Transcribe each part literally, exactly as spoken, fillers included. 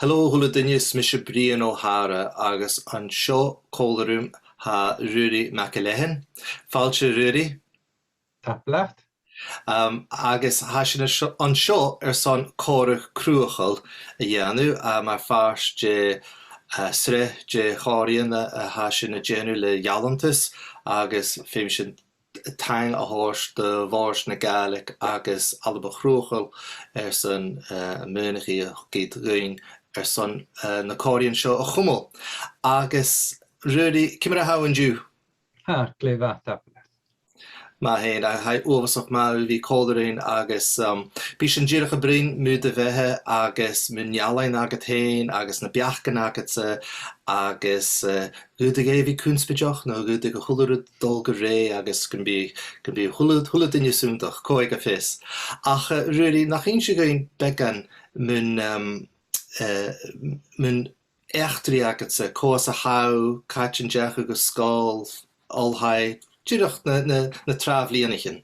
Hello, a h-uile duine, is mise Brian Ó hEadhra agus an seo còmhla rium tha Ruairidh MacIlleathain. Fàilte, a Ruairidh. Tapadh leat. Um, agus tha sinn an seo, an seo airson còmhradh cruthachail a dhèanamh, uh, mar phàirt de, uh, sreath de chòmhraidhean a, a tha sinn a' dèanamh le Ealantas, agus feumaidh sinn taing a thoirt do Bhòrd na Gàidhlig agus Alba Chruthachail airson, uh, a' mhaoineachaidh a thug iad dhuinn airson, uh, na còmhraidhean seo a chumail. Agus, a Ruairidh, ciamar a tha thu an-diugh? Tha, glè mhath, tapadh leat. Math fhèin, a, tha e uabhasach math a bhith còmhla rinn agus, um, bidh sinn dìreach a' bruidhinn mu do bheatha agus mun ealain agad fhèin agus na beachdan agadsa agus, uh, dh'fhaodadh e a bhith connspaideach no dh'fhaodadh a h-uile rud dol gu rèidh agus gum bi, gum bi a h-uile, a h-uile duine sunndach, cò aig a tha fios. Ach, uh, a Ruairidh, nach innis thu dhuinn beagan mun, um, uh, mun eachdraidh agadsa, cò às a tha thu, càit an deach thu gu sgoil, oilthigh, dìreach na, na, na tràth-bhliadhnaichean.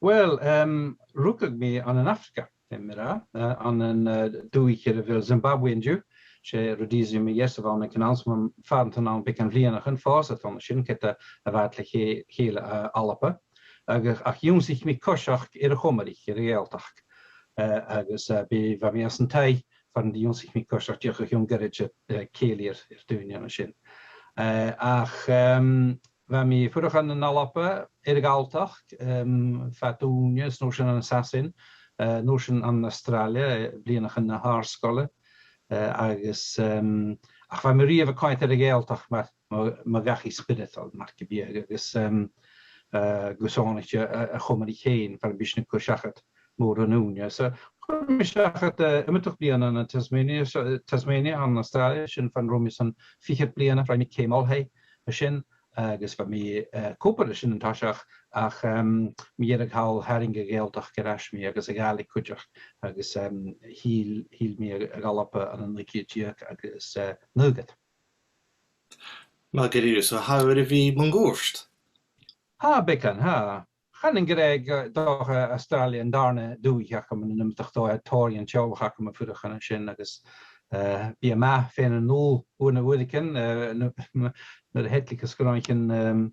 Well, um, rugadh mi ann an Afraga, feumaidh mi ràdh, uh, ann an, uh, dùthaich air a bheil Zimbabwe an-diugh. 'S e Rhodesia mu Dheas a bh' ann aig an àm, 's bha mi ann beagan bhliadhnaichean, phòs mi an sin, ged a bha iad le chè-, chèile, uh, Alba. Agus, ach dh'ionnsaich mi coiseachd air a' Chomraich, air a' Ghàidhealtachd. Uh, agus, uh, bha, bha mi anns an taigh far an do dh'ionnsaich mi coiseachd, dìreach o chionn ghoirid, eh, cèilidh air, air daoine an sin. Eh, ach, ehm, bha mi a' fuireach ann an Alba air a' Ghalltachd, ehm, fad ùine, is an uair sin ann an Sasainn, eh, an uair sin ann an Astràilia, eh, bliadhnaichean na h-àrd-sgoile, eh, agus, ehm, ach bha mi riamh a' coimhead air a' Ghàidhealtachd mar mo, mo dhachaigh spioradail, mar gum biodh, agus, ehm, eh, gu sònraichte a, a' Chomraich fhèin, far am bi sinn a' cur seachad mòran ùine. So, chuir mi seachad, eh, iomadach bliadhna ann an Tasmania, so, eh, Tasmania, ann an Astràilia, sin far an robh mi son fichead bliadhna, rinn mi ceum oilthigh an sin, agus bha mi, eh, ag obair an sin an toiseach, ach, ehm, mu dheireadh thall, tharraing a' Ghàidhealtachd air ais mi agus a' Ghàidhlig cuideachd, agus, ehm, thill, thill mi a, a dh'Alba ann an naoi ceud deug agus, eh, naochad. Math dha-rìribh, so tha thu air a bhith mun cuairt? Tha, beagan, tha. Chanainn gur e, eh, 's dòcha, Astràilia an dàrna dùthaich agam, ann an iomadach dòigh, tha tòrr dhen teaghlach agam a' fuireach an sin, agus, eh, bidh e math faighinn a-null uair no uaireigin, eh, nu-, nuair a thèid leis an sgràin, ehm,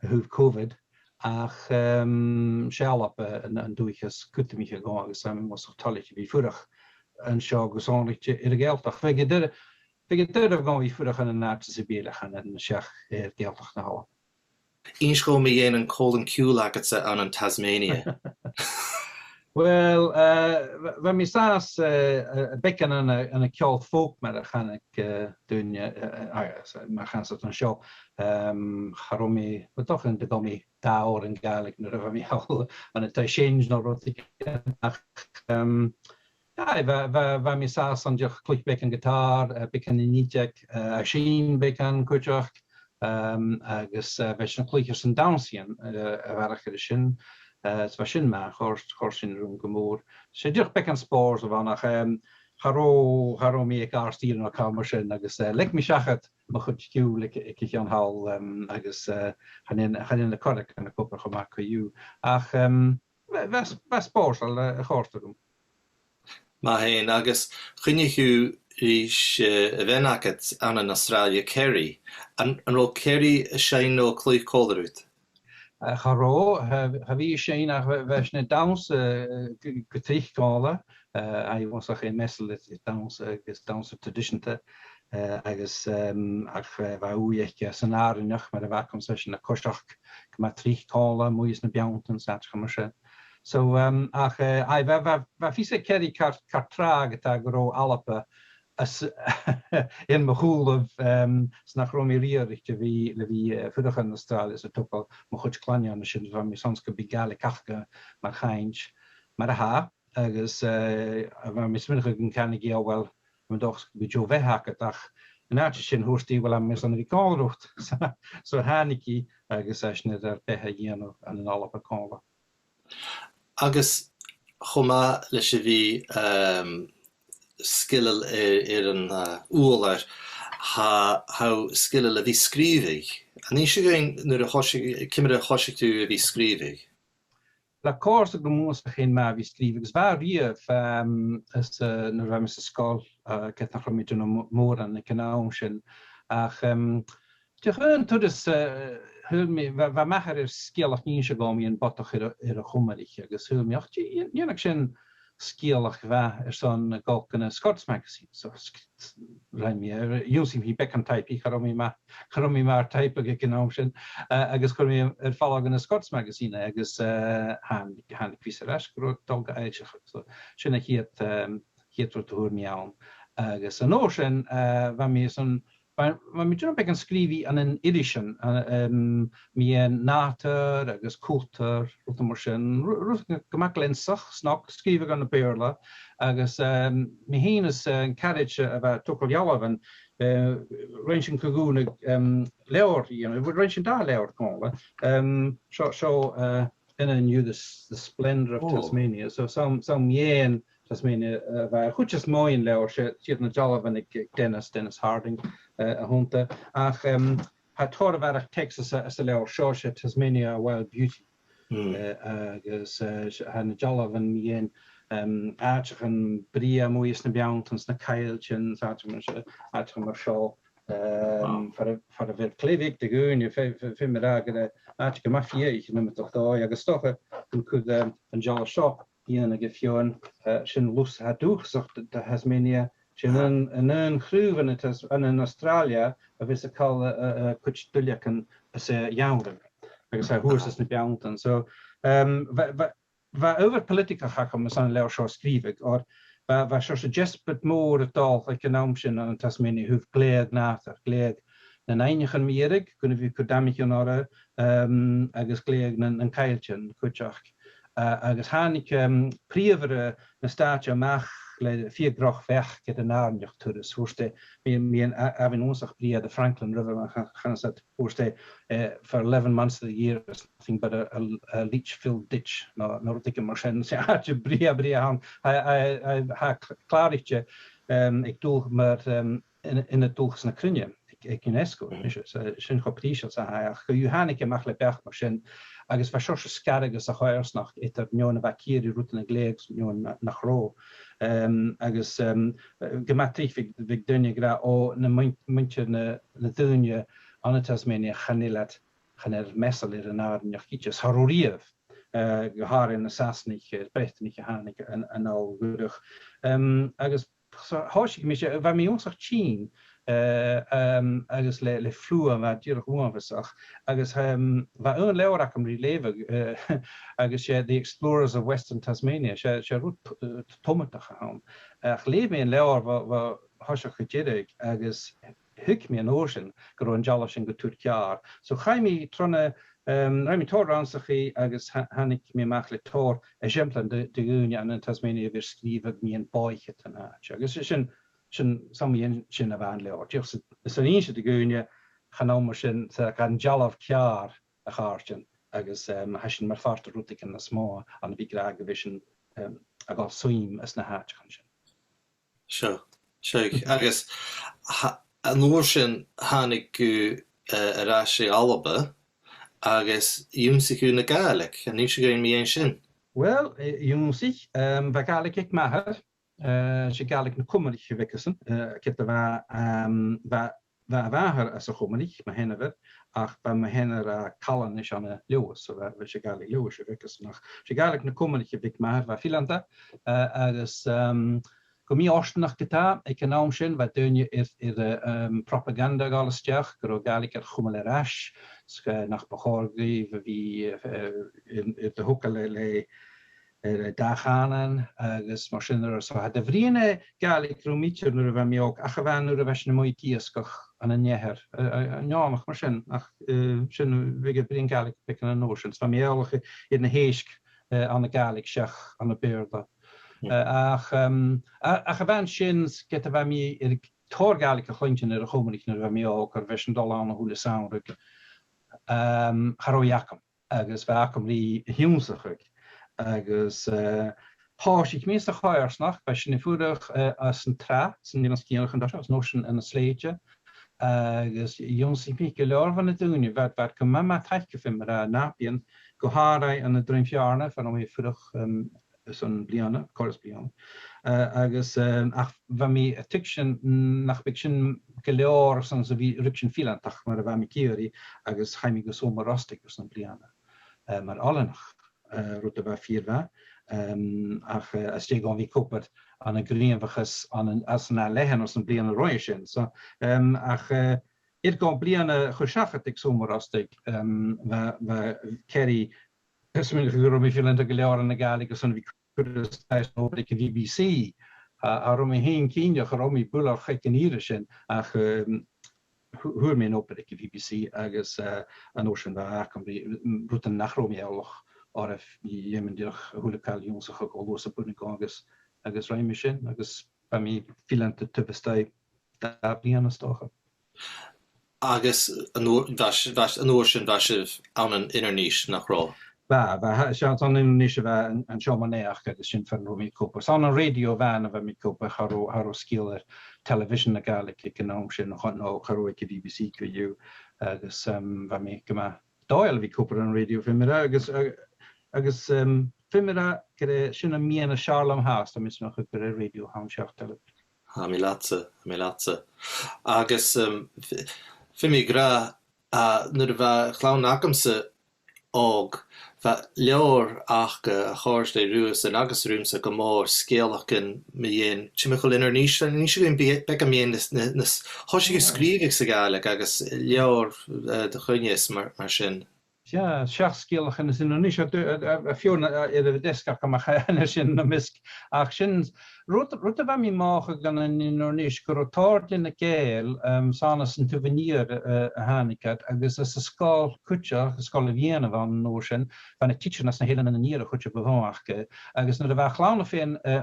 a thaobh Covid, ach, ehm, 's e Alba, eh, an, an dùthaich as cudromaiche dhomh agus tha mi uabhasach toilichte a bhith a' fuireach an seo gu sònraichte air a' Ghàidhealtachd. Bhiodh e doirbh, bhiodh e doirbh dhomh a bhith a' fuireach ann an àite sam bith ach ann an seach air Gàidhealtachd na h-Alba. Innis dhomh mu dheidhinn an còmhlan-ciùil agadsa ann an Tasmania. Well, eh, bha, bha mi sàs, eh, eh, beagan ann an, ann an ceòl folk mar a chanadh, eh, daoine, eh, eh, agus, eh, mar a chanas iad an seo. Ehm, cha robh mi, bha dòcha gun do ghabh mi dà òran Gàidhlig nuair a bha mi thall ann an taigh-seinnse no rudeigin, ach, ehm, aye, bha, bha, bha mi sàs ann dìreach a' cluich beagan giotàr, eh, beagan an fhidheall, eh, a' seinn beagan cuideachd, ehm, agus, eh, bha sinn a' cluich airson dannsaichean, eh, a bharrachd air sin, eh, is bha sin math, chòrd, chòrd sin rium gu mòr. 'S e dìreach beagan spòrs a bh' ann ach, ehm, cha robh, cha robh mi aig àrd-ìre no càil mar sin, agus, eh, leig mi seachad mo chuid ciùil aig, aig a' cheann thall, em, agus, eh, chan eil, chan eil na coireagan ag obair cho math co-dhiù. Ach, em, bha, bha, bha spòrsail, eh, a chòrdadh rium. Math fhèin, agus choinnich thu ris, eh, a' bhean agad ann an Astràilia, Kerry. An, an robh Kerry a' seinn no a' cluich còmhla riut? Eh, cha robh, cha, cha bhi i a' seinn ach bha, bha sinn a' dannsa, eh, gu, gu tric còmhla, eh, aye, bha i uabhasach measail air, air dannsa agus dannsa traidiseanta, eh, agus, em, ach, eh, bha ùidh aice san àrainneachd mar a bh' agamsa, bha sinn a' coiseachd gu math tric còmhla, a-muigh anns na beanntan 's àiteachan mar sin. So, em, ach, eh, aye, bha, bha, bha fios aig Kerry car, car tràth a tha gu robh Alba as, air mo chùlaibh, em, 's nach robh mi riaraichte le bhith, le bhith, eh, a' fuireach ann an Astràilia 's a' togail mo chuid cloinne an sin, bha mi airson 's gum biodh Gàidhlig aca mar chainnt, mar a tha, agus, eh, bha mi a' smaoineachadh gun canadh i, "O, uill, tha mi an dòchas gum bi deagh bheatha agad," ach an àite sin thuirt i, "Uill, tha mi airson a bhith còmhla riut." So, so thàinig i agus tha sinn air ar beatha a dhèanamh ann an Alba còmhla. Agus cho math leis a bhith, ehm, sgileil air, air an, eh, ùrlar, tha, tha thu sgileil a bhith a' sgrìobhadh. An innis thu dhuinn nuair a thòisich, ciamar a thòisich thu a bhith a' sgrìobhadh? bha e còrdadh rium uabhasach fhèin math a bhith a' sgrìobhadh, agus bha e riamh, em, is, eh, nuair a bha mi san sgoil, eh, ged nach robh mi a' dèanamh m-, mòran aig an àm sin. Ach, em, de dh'aon turas, eh, shaoil mi, bha, bha m' athair air sgeulachd innse dhomh mu bhodach air a, air a' Chuimrigh, agus shaoil mi, och, dè, dhèanadh sin sgeulachd mhath airson a' dol gu na Scots Magazine. So, sg-, s-, rinn mi, eh, dh'ionnsaich mi beagan taipe, cha robh mi math, cha robh mi math air taipeadh aig an àm sin, eh, agus chuir mi air falbh gu na Scots Magazine, agus, eh, thàin-, thàinig fios air ais gun robh dol ga fhoillseachadh. So, sin a' chiad, em, chiad rud a fhuair mi ann. Agus an uair sin, eh, bha mi san, bha, bha mi a' dèanamh beagan sgrìobhaidh ann an irisean, an, em, mu dheidhinn nàdar agus cultar, rudan mar sin, ru-, rudan gu, gu math gleansach, snog, sgrìobhadh ann am Beurla, agus, em, mi fhìn is, eh, an caraid a bha a' togail dhealbhan, eh, rinn sinn co-dhùnadh, em, leabhar, you know, rinn sinn dà leabhar còmhla, em, seo, seo, eh, Anna Knew the S-, the Splendor of Tasmania. So, 's ann, 's ann mu dheidhinn Tasmania, eh, a bha e. A' chuid as motha den leabhar, 's e, 's iad na dealbhan aig, aig Dennis, Dennis Harding, eh, a th' annta. Ach, em, tha tòrr a bharrachd teacsa sa, sa leabhar seo, 's e Tasmania: A Wild Beauty. Eh, agus, eh, 's e, tha na dealbhan mu dheidhinn, em, àiteachan brèagha a-muigh anns na beanntan, anns na coilltean, 's àiteachan mar seo, àiteachan mar seo, em, far a, far a bheil glè bheag de dhaoine, feu-, feu-, feumaidh mi ràdh gur e àite gu math fiadhaich an iomadach dòigh, agus 's dòcha gun cuir, em, an dealbh seo iongnadh air feadhainn, eh, sin lus a tha dùthchasach do, do Thasmania, sin an, an aon chraobh ann an Tas-, ann an Astràilia a bhios a' call, eh, eh, cuid duilleagan às a' gheamhradh, agus tha e shuas anns na beanntan. So, em, bha, bha, bha adhbhar poilitigeach agam airson an leabhar seo a sgrìobhadh, oir bha, bha seòrsa deasbad mòr a' dol aig an àm sin ann an Tasmania a thaobh glèidheadh nàdair, glèidheadh nan aibhnichean mu dheireadh, gun a bhith a' cur damaichean orra, em, agus glèidheadh nan, nan coilltean cuideachd. A-, agus thàinig, em, prìomhaire na stàite a-mach le fiadh-dhroch bheachd air an àrainneachd turas. Thuirt e, mi, mi an a-, abhainn uabhasach brèagha, the Franklin River, mar a cha-, chanas iad, thuirt e, eh, for eleven months of the year, it's nothing but a, a, a leech-filled ditch, no, no rudeigin mar sin. 'S e àite brèagha, brèagha a th' ann. Tha, tha, tha, tha cl-, clàraichte, em, aig dùthaich mar, em, ina, ina dùthaich sna cruinne aig, aig UNESCO, is, eh, sin cho prìseil 's a tha e, ach co-dhiù thàinig e a-mach le beachd mar sin, agus bha seòrsa sgaradh sa choimhearsnachd eadar an fheadhainn a bha ag iarraidh rudan a ghlèidheadh 's an fheadhainn nach robh. Em, agus, em, gu math tric bhiodh, bhiodh daoine ag ràdh, o, na muin-, muinntir na, na daoine ann an Tasmania, chan eil iad, chan eil iad measail air an àrainneachd idir, 's cha robh riamh, eh, gu h-àraidh na Sasannaich, eh, Breatannaich a thàinig an, a-null a dh'fhuireach. Em, agus so, thòisich mise, bha mi uabhasach tinn, eh, em, agus le, le fliuch a bha dìreach uabhasach, agus, em, bha aon leabhar agam ri leughadh, eh, agus 's e The Explorers of Western Tasmania, 's e, 's e rud t-, eh, tomadach a th' ann. Ach leugh mi an leabhar bho, bho thoiseach gu deireadh, agus thuig mi an uair sin gun robh an dealbh sin gu tur ceàrr. So chaidh mi tro na, em, rinn mi tòrr rannsachaidh agus tha-, thàinig mi a-mach le tòrr eisimpleirean de, de dhaoine ann an Tasmania a bha air sgrìobhadh mu bhòidhchead an àite. Agus sin, sin, 's ann mu dheidhinn sin a bha an leabhar. Dìreach 's a, 's a rinn sinn de dhaoine, chan ann mar sin, 's e gun dealbh ceàrr a chàirdean, agus, em, tha sin mar phàirt de rudeigin nas motha ann a bhith ag ràdh gu bheil sinn, em, a' gabhail suim anns na h-àiteachan sin. Seo, seo, agus tha-, an uair sin thàinig thu, eh, air ais a dh'Alba, agus dh'ionnsaich thu na Gàidhlig, an innis thu dhuinn mu dheidhinn sin? Well, eh, dh'ionnsaich, em, bha Gàidhlig aig m' athair, eh, 's e Gàidhlig na Comraich a bh' aigesan, eh, ged a bha, em, bha, bha a mhàthair às a' Chomraich, mo sheanmhair, ach bha mo sheanair à Calanais ann an Leòdhas, so bha, bha, 's e Gàidhlig Leòdhais a bh' aigesan, ach 's e Gàidhlig na Comraich a bh' aig m' athair, bha e fileanta, eh, agus, em, gu mì-fhortanach ge-tà, aig an àm sin, bha daoine air, air, eh, em, propaganda a ghabhail a-steach, gun robh Gàidhlig air chumail air ais, 's, eh, nach bu chòir dhuibh a bhith, eh, air, air do thogail le, le, eh, le dà chànan agus mar sin air adhart. So, cha do bhruidhinn e Gàidhlig rium idir nuair a bha mi òg, ach a-mhàin nuair a bha sinn a-muigh ag iasgach ann an eathar, eh, eh, neònach mar sin, ach, eh, sin, bhiodh e a' bruidhinn Gàidhlig beagan an uair sin. So, bha mi eòlach air na h-èisg, eh, ann an Gàidhlig seach ann am Beurla. Eh, ach, em, a-, ach a-mhàin sin, ged a bha mi air tòrr Gàidhlig a chluinntinn air a' Chomraich nuair a bha mi òg, oir bha sinn a' dol ann a h-uile samhradh, em, cha robh i agam, agus bha agam ri ionnsachadh. Agus, eh, thòisich mi sa choimhearsnachd, bha sinn a' fuireach, eh, anns an t-srath, san Eilean Sgitheanach an toiseach, 's an uair sin ann an Slèite. Agus dh'ionnsaich mi gu leòr bho na daoine, bha, bha iad gu math, math taiceil feumaidh mi ràdh, na Neapaidhean, gu h-àraidh ann an Druim Feàrna, far an robh mi a' fuireach, um, airson bliadhna, còrr is bliadhna. Uh, agus, um, ach bha mi a' tuigsinn nach biodh sin gu leòr airson 's a bhith a' ruigsinn fileantachd mar a bha mi ag iarraidh, agus chaidh mi gu Sabhal Mòr Ostaig airson bliadhna, uh, mar oileanach, uh, rud a bha fìor mhath. Um, ach, uh, às dèidh dhomh a bhith ag obair ann an gnìomhachas ann an, anns an Àth Leathann airson bliadhna roimhe sin. So, um, ach, uh, air dhomh bliadhna a chur seachad aig Sabhal Mòr Ostaig, um, bha, bha Kerry, is mi gu robh mi fileanta gu leòr ann an Gàidhlig airson a bhith a' cur a-steach obair aig a' B B C. A, cha robh mi fhìn cinnteach, cha robh mi buileach aig an ìre sin, ach, um, thu-, fhuair mi an obair aig a' B B C agus, uh, an uair sin bha agam ri, rudan nach robh mi eòlach orra, dh'fheumainn dìreach a h-uile càil ionnsachadh cho luath 's a b' urrainn dhomh agus, agus rinn mi sin, agus bha mi fileanta taobh a-staigh dà bhliadhna, is dòcha. Agus an uair, bha si-, bha si-, an uair sin bha sibh ann an Inbhir Nis, nach robh? Bha, bha, tha, 's ann an Inbhir Nis a bha an, an seòmar-naidheachd agus sin far an robh mi ag obair. 'S ann an rèidio a bha e nuair a bha mi ag obair, cha robh, cha robh sgeul air television na Gàidhlig aig an àm sin, no, no cha robh aig a' B B C co-dhiù, agus, um, bha mi gu math dòigheil a bhith ag obair ann an rèidio, feumaidh mi ràdh, agus, uh, agus, um, feumaidh mi ràdh gur e sin am meadhan as fheàrr leam fhathast, tha mi a' smaoineachadh gur e rèidio a th' ann seach television. Tha mi leatsa, tha mi leatsa. Agus, um, f-, feumaidh mi ràdh, uh, nuair a bha a' chlann agamsa òg, bha leabhar aca, a chòrd le Ruairidh agus riumsa gu mòr, sgeulachdan mu dheidhinn timcheall Inbhir Nis. An innis thu dhuinn beagan mu dheidhinn na, na, na, thòisich thu a' sgrìobhadh sa Ghàidhlig agus leabhar, uh, do choinneamh mar, mar sin. Yeah, seachd sgeulachdan às Inbhir Nis, a, a, a, a' feòil, a, air a' deasg agam ach an sin nam measg. Ach sin, rud, rud a bha mi a' mothachadh ann an Inbhir Nis, gun robh tòrr dhe na Gàidheil, um, 's ann às an taobh an iar, uh, a thàinig iad, agus às an sgoil cuideachd, an sgoil a bh' ann an uair sin, bha na tidsearan às na h-Eileanan an Iar a' chuid a bu mhotha aca, agus nuair a bha a' chlann fhèin, uh,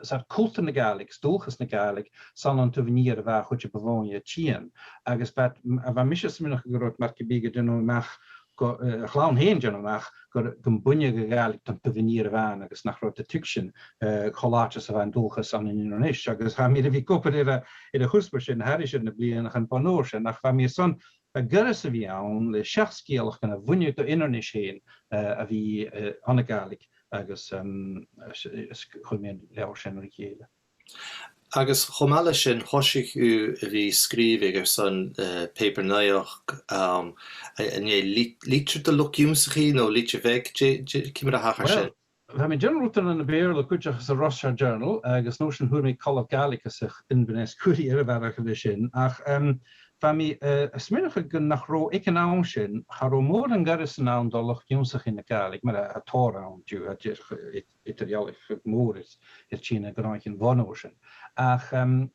's e cultar na Gàidhlig, 's dualchas na Gàidhlig, 's ann an taobh an iar a bha a' chuid a bu mhotha a' tighinn. Agus bha, bha mise a' smaoineachadh gun robh iad mar gum biodh a' dèanamh a-mach gu, eh, a' chlann fhèin a' dèanamh a-mach gur, gum buineadh a' Ghàidhlig don taobh an iar a bh' ann agus nach robh iad a' tuigsinn, eh, cho làidir 's a bha an dualchas ann an Inbhir Nis. Agus tha mi air a bhith ag obair air a', air a' chuspair sin thairis air na bliadhnaichean bhon uair sin, ach bha mi airson an goireas a bhith ann le seachd sgeulachdan a bhuineadh do Inbhir Nis fhèin, eh, a bhith, eh, ann an Gàidhlig agus, um, is, is chuir mi an leabhar sin ri chèile. Agus cho math leis sin, thòisich thu a bhith a' sgrìobhadh airson, eh, pàipear-naidheachd, um, a, an e lit-, litir do luchd-ionnsachaidh no litir bheag, dè, dè, ciamar a thachair sin? Well, bha mi a' dèanamh rudan ann am Beurla cuideachd sa Ross-shire Journal, agus an uair sin fhuair mi colbh Gàidhlig às a' Inverness Courier a bharrachd air sin, ach, um, bha mi, eh, a' smaoineachadh gun nach robh aig an àm sin, cha robh mòran ghoireasan ann do luchd-ionnsachaidh na Gàidhlig, mar a, a tha tòrr ann an-diugh, a tha eadar-dhealaichte mòr air, air tighinn nan gnothaichean bhon uair sin. Ach, um,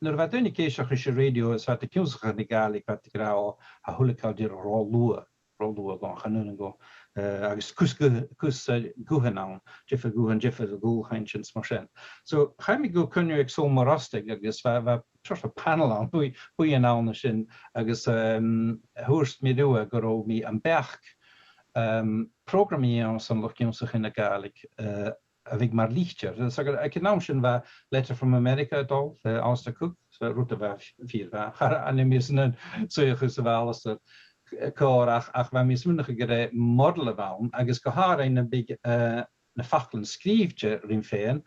nuair a bha daoine ag èisteachd ris an rèidio is bha iad ag ionnsachadh na Gàidhlig, bha iad ag ràdh, "Tha a h-uile càil dìreach ro luath, ro luath dhomh, chan urrainn dhomh," eh, agus cus gu-, cus, eh, guthan ann, diofar ghuthan, diofar dhualchainnt is mar sin. So, chaidh mi gu coinneamh aig Sabhal Mòr Ostaig agus bha, bha seòrsa panel ann, bui-, buidheann ann an sin, agus, um, thuirt mi riutha gun robh mi am beachd, um, prògram a dhèanamh airson luchd-ionnsachaidh na Gàidhlig, eh, a bhiodh mar litir. So, aig an àm sin bha Letter from America a' dol, eh, Alistair Cooke, so rud a bha f-, fìor mhath. Cha robh, chan eil mi san suidheachadh sa bha Alistair, eh, còir, ach, ach bha mi a' smaoineachadh gur e model a bh' ann, agus gu h-àraidh nam biodh, eh, na faclan sgrìobhte rim faighinn,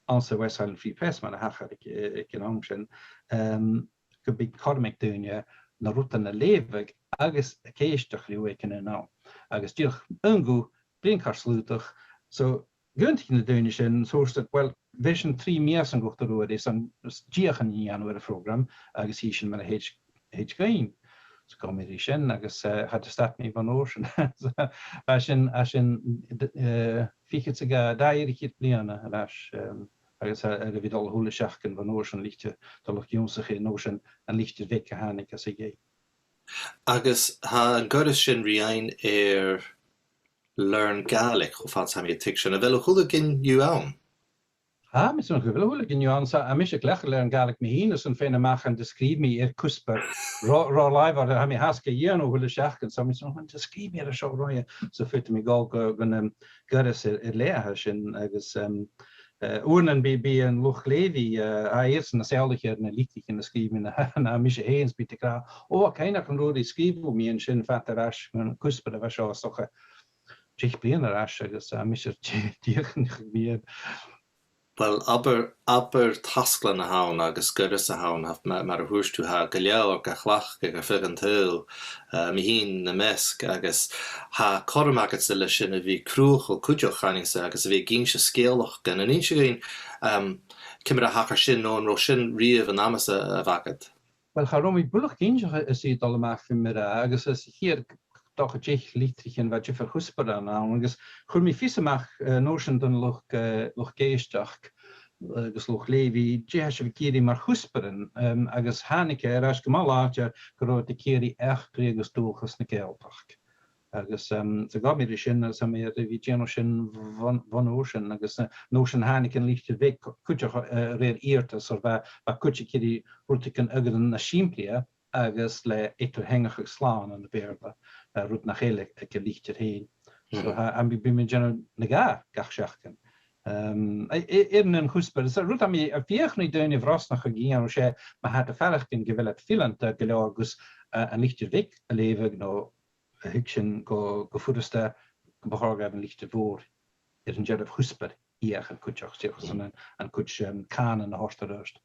anns a' West Highland Free Press, mar a thachair aig, aig an àm sin, um, gum biodh cothrom aig daoine na rudan a leughadh agus ag èisteachd riutha aig an aon àm. Agus dìreach aon ghuth, bruidhinn car slaodach, so dh'aontaich na daoine sin, so thuirt iad, "Well, bheir sinn trì mìosan dhut, a Ruairidh, 's an, 's deuchainn a dhèanamh air a' phrògram, agus chì sinn mar a thèid, thèid dhuinn." So ghabh mi ri sin agus, eh, cha do stad mi bhon uair sin. So, bha sin, bha sin, d-, eh, fichead 's a dhà, dà fhichead bliadhna air ais, em, agus, eh, air a bhith a' dol a h-uile seachdain bhon uair sin, litir do luchd-ionnsachaidh, an uair sin an litir bheag a thàinig às a dhèidh. Agus tha an goireas sin ri fhaighinn air Learn Gaelic, cho fad 's a tha mi a' tuigsinn. A bheil a h-uile gin dhiubh ann? Tha, tha mi a' smaoineachadh gu bheil a h-uile gin dhiubh ann, 's tha mise a' cleachdadh Learn Gaelic mi fhìn airson faighinn a-mach an do sgrìobh mi air cuspair ro, ro làimh, oir tha mi fhathast ga dhèanamh a h-uile seachdain, so tha mi a' smaoineachadh an do sgrìobh mi air a seo roimhe, so faodaidh mi a dhol gu, gun, em, goireas air, air leth a tha sin, agus, em, eh, uaireannan bidh, bidh an luchd-leughaidh, eh, tha iadsan nas eòlaiche air na litrichean a sgrìobh mi na, na mise fhèin, 's bidh iad ag ràdh, "Ò, tha cuimhne agam an rud a sgrìobh thu mu dheidhinn sin, fada air ais, an cuspair a bha seo, 's dòcha, deich bliadhna air ais," agus, eh, mise air dì-, dìochuimhneachadh mu dheidhinn. Uill, abair, abair tasglann a th' ann agus goireas a th' ann, mar, mar a thuirt thu, tha gu leòr ga chleachdadh air feadh an t-saoghail, eh, mi fhìn nam measg, agus tha cothrom agadsa leis sin a bhith cruthachail cuideachd, chanainn-sa, agus a bhith ag innse sgeulachdan. An innis thu dhuinn, em, ciamar a thachair sin, no an robh sin riamh an amas a, a bh' agad? Uill, cha robh mi buileach cinnteach is e a' dol a-mach feumaidh mi ràdh, agus is a' chiad, dòcha, deich litrichean bha diofar chuspairean ann, agus chuir mi fios a-mach, eh, an uair sin dhan luchd, eh, luchd-èisteachd agus luchd-leughaidh dè tha sibh ag iarraidh mar chuspairean, em, agus thàinig e air ais gu math làidir gun robh iad ag iarraidh eachdraidh agus dualchas na Gàidhealtachd. Agus, em, 's a' gabhail mi ri sin, agus tha mi air a bhith a' dèanamh sin bhon, bhon uair sin, agus, eh, an uair sin thàinig an litir bheag cu-, cuideachd, eh, a rèir iarrtais, oir bha, bha cuid ag iarraidh rudeigin a bhith nas sìmplidhe, agus le eadar-theangachadh slàn ann am Beurla, eh, rud nach eil aig an litir fhèin. So, tha, tha mi, bidh mi a' dèanamh na dhà gach seachdain. Em, a, a, air an aon chuspair, is e rud a tha mi a' feuchainn ri daoine a bhrosnachadh a dhèanamh, 's e, ma tha iad a' faireachdainn gu bheil iad fileanta gu leòr gus, eh, an litir bheag a leughadh, no a thuigsinn gu, gu furasta, gum bu chòir dhaibh an litir mhòr air an dearbh chuspair fheuchainn cuideachd, 's dòcha, 's an, an cuid, em, cànan a thoirt air adhart.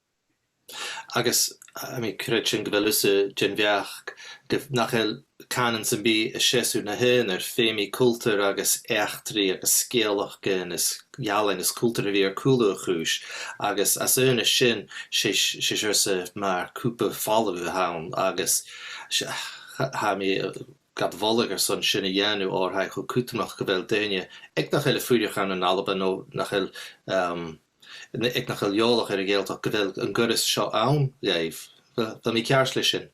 Agus, eh, tha mi a' creidsinn gu bheil thusa den bheachd gu, nach eil cànan sam bith a' seasamh na h-aonar, feumaidh cultar agus eachdraidh agus sgeulachdan is ealain is cultar a bhith air cùlaibh a' chùis, agus às aonais sin, 's e, 's e seòrsa mar cupa falamh a th' ann, agus 's e, tha, tha mi, eh, gad mholadh airson sin a dhèanamh, oir tha e cho cudromach gu bheil daoine aig nach eil a' fuireach ann an Alba, no nach eil, em, n-, aig nach eil eòlach air a' Ghàidhealtachd, gu bheil an goireas seo ann dhaibh. Bheil, bheil mi ceart leis sin?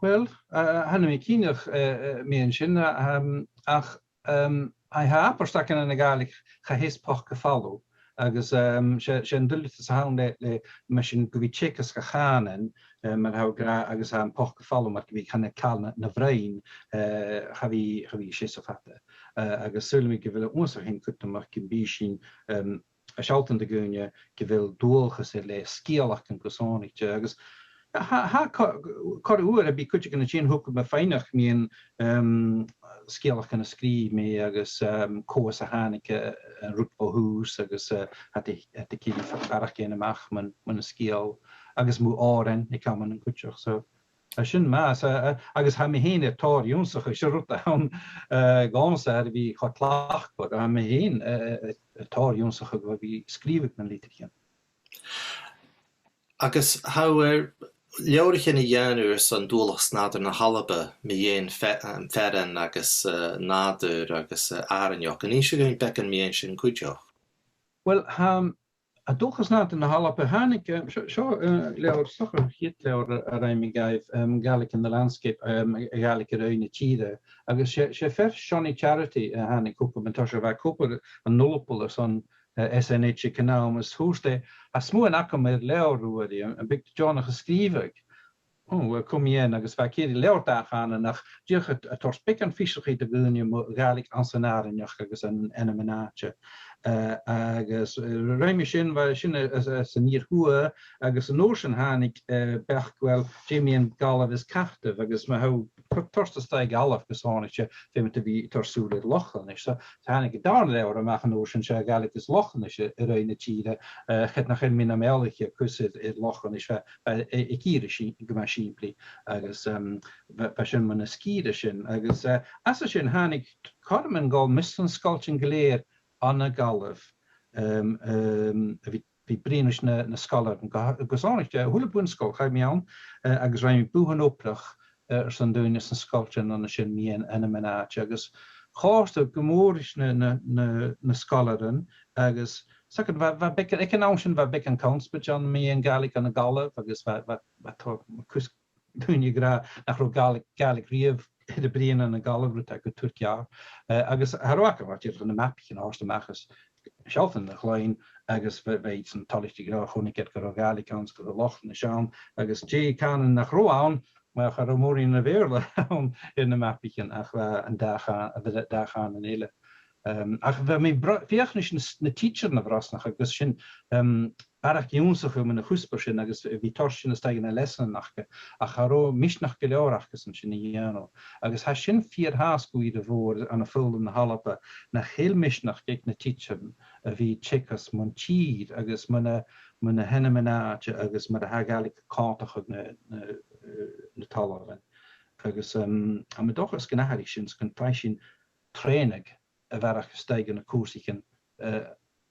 Uill, eh, chan eil mi cinnteach, eh, eh, mu dheidhinn sin, eh, em, ach, em, tha, tha abairt againn anns a' Ghàidhlig, cha sheas poca falamh, agus, em, 's e, 's e an duilgheadas a th' ann le, le, mar sin, gu bhith teagasg a' chànain, eh, mar a tha thu ag ràdh, agus tha am poca falamh mar gum biodh, chan eil càil na, na bhroinn, eh, cha bhi, cha bhi i a' seasamh fada. Eh, agus saoilidh mi gu bheil e uabhasach fhèin cudromach gum bi sinn, em, a' sealltainn do dhaoine gu bheil dualchas air leth sgeulachdan gu sònraichte, agus tha, tha co-, corra uair a bhios cuideigin a' tighinn thugam a' faighneachd mu dheidhinn, em, sgeulachdan a sgrìobh mi agus, em, cò às a thàinig, eh, an rud bho thùs agus, eh, tha iad, tha iad ag iarraidh fa-, barrachd fhaighinn a-mach mun, mun sgeul agus mu òrain aig amannan cuideachd. So, tha sin math, eh, eh, agus tha mi fhìn air tòrr ionnsachadh, 's e rud a th' ann, eh, dhòmhsa air a bhith cho tlachdmhor, tha mi fhìn, eh, eh, air tòrr ionnsachadh a bhith a' sgrìobhadh nan litrichean. Agus tha thu air leabhraichean a dhèanamh airson Dualchas Nàdair na h-Alba, mu dheidhinn fe-, em, fearann agus, eh, nàdar agus, eh, àrainneachd. An innis thu dhuinn beagan mu dheidhinn sin cuideachd? Uill, tha, a, Dualchas Nàdair na h-Alba, thàinig, eh, seo, seo, eh, leabhar, 's dòcha a' chiad leabhar a, a rinn mi dhaibh, em, Gaelic in the Landscape, em, Gàidhlig air aghaidh na tìre. Agus 's e, 's e fear Seonaidh Charity a thàinig thugam an toiseach, bha e ag obair ann an Ulapul airson, eh, S N H aig an àm, is thuirt e, "Tha smuain agam air leabhar, a Ruairidh, am, am biodh tu deònach a sgrìobhadh?" Ò, uill, coma dheth, agus bha e ag iarraidh leabhar dà-chànanach, dìreach a, a' toirt beagan fiosrachaidh do dhaoine mu Ghàidhlig anns an àrainneachd agus an ainmean-àite. Eh, agus, eh, rinn mi sin, bha sin a, a, a, san Iar-thuath, agus an uair sin thàinig, eh, beachd, uill, dè mu dheidhinn Gallaibh is Cartadh, agus ma tha thu a' toirt a-steach Gallaibh gu sònraichte, feumaidh tu a bhith a' toirt sùil air Lochlannais. So, thàinig an dàrna leabhar a-mach an uair sin, 's e Gàidhlig is Lochlannais air aghaidh na tìre, eh, ged nach eil mi nam eòlaiche cus air, air Lochlannais, bha, bha e, e, ag iarraidh sin, gu math sìmplidh, agus, em, bha, bha sin mu na sgìrean sin. Agus, eh, às a sin thàinig cothrom a dhol am measg nan sgoiltean gu lèir ann an Gallaibh, em, em, a bhith, bhith bruidhinn ris na, na sgoilearan. Gu, gu sònraichte, a h-uile bun-sgoil chaidh mi ann, eh, agus rinn mi bùthan-obrach, eh, airson daoine sna sgoiltean an sin mu dheidhinn ainmean-àite, agus chòrd e gu mòr ris na, na, na, na sgoilearan, agus 's aithne dhut, bha, bha beagan, aig an àm sin bha beagan connspaid ann mu dheidhinn Gàidhlig ann an Gallaibh, agus bha, bha, bha tòrr cus daoine ag ràdh nach robh Gàidhlig, Gàidhlig riamh air a bruidhinn ann an Gallaibh, rud a tha gu tur ceàrr. Eh, agus cha robh agam ach dìreach na mapaichean a thoirt a-mach is sealltainn dhan chloinn, agus bha, bha iadsan toilichte ag ràdh, chunnaic iad gun robh Gàidhlig ann, 's gun robh Lochlannais ann, agus dè cànan nach robh ann, ma cha robh mòran a' Bheurla ann air na mapaichean, ach bha an dà chà-, a bha dà chànan eile. Um, ach bha mi bro-, feuch nis na, na tidsearan a bhrosnachadh agus sin, um, barrachd ionnsachadh mun a' chuspair sin agus bha iad a' toirt sin a-steach dha na leasanan aca, ach cha robh misneachd gu leòr aca-san sin a dhèanamh. Agus tha sin fìor fhathast gu ìre mhòr ann am foghlam na h-Alba, nach eil misneachd aig na tidsearan a bhith a' teagasg mun tìr agus mun a', mun a h-ainmean-àite agus mar a tha Gàidhlig a' còmhdachadh na, na, eh, na talmhainn. Agus, um, tha mi an dòchas gun atharraich sin, 's gun tèid sin trèanadh a bharrachd a-steach dha na cùrsaichean, eh,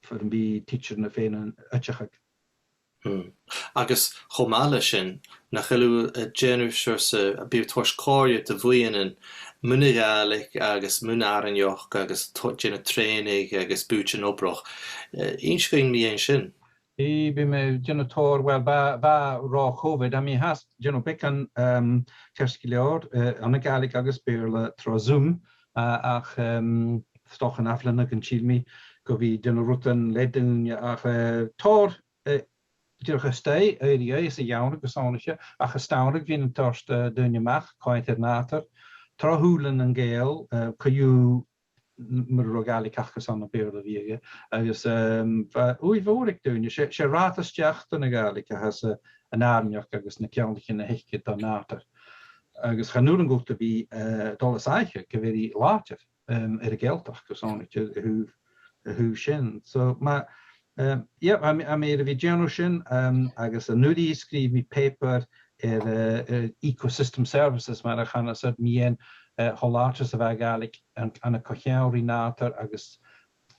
far am bi tidsearan fhèin a' cuideachadh. Hmm. Agus cho math leis sin, nach eil thu a' dèanamh seòrsa, a' bhith a' toirt còmhradh do bhuidhnean mun a' Ghàidhlig agus mun àrainneachd agus to-, dèanamh trèanadh agus bùithtean-obrach. Eh, innis dhuinn mu dheidhinn sin. Aidh, bha mi a' dèanamh tòrr, well, bha, bha ro Covid, tha mi fhathast a' dèanamh beagan, um, ceart gu leòr, eh, ann an Gàidhlig agus Beurla tro Zoom, eh, ach, um, 's dòcha an ath-bhliadhna gun till mi gu bhith a' dèanamh rudan le daoine ach, eh, tòrr, eh, dìreach a-staigh, air a dhèidh 's a' gheamhradh gu sònraichte, ach a' stiùireadh a bhith a' toirt, eh, daoine a-mach, coimhead air nàdar, tro shùilean nan Gàidheal, eh, co-dhiù n-, mura robh Gàidhlig aca 's ann am Beurla a bhiodh e. Agus, um, bha ùidh mhòr aig daoine, 's e, 's e rathad a-steach dhan a' Ghàidhlig a th' anns a', an àrainneachd agus na ceanglaichean a th' aice don nàdar. Agus chan urrainn dhut a bhith, eh, a' dol às àicheadh gu very làidir, um, air a' Ghàidhealtachd gu sònraichte a thaobh, a thaobh sin. So, ma, um, yeah, tha mi, tha mi air a bhith a' dèanamh sin, um, agus an-uiridh sgrìobh mi pàipear air, eh, air ecosystem services, mar a chanas iad, mu dheidhinn, eh, cho làidir 's a bha a' Ghàidhlig ann, ann an co-cheangal ri nàdar agus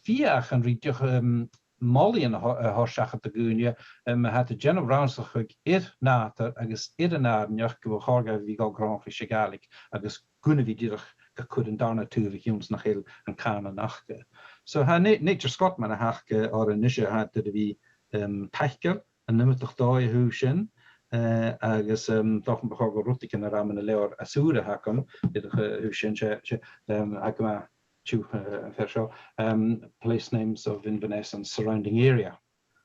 feuchainn ri dìreach, um, molaidhean a tho-, a thoirt seachad do dhaoine, um, a tha iad a' dèanamh rannsachadh air nàdar agus air an àrainneachd gu bheil còir dhaibh a bhith a' dol grànda ris a' Ghàidhlig agus gun a bhith dìreach ga cur an dàrna taobh a chionn 's nach eil an cànan aca. So tha Na-, Nature Scot mar a th' aca oirnn a-nis, tha iad air a bhith, um, taiceil an iomadach dòigh a thaobh sin, eh, agus, um, 's dòcha gum bu chòir dhomh rudeigin a ràdh mun an leabhar as ùr a th' agam, dìreach, eh, a thaobh sin, 's e, 's e, um, agam a, tiugh, eh, am fear seo, um, Place Names of Inverness and Surrounding Area.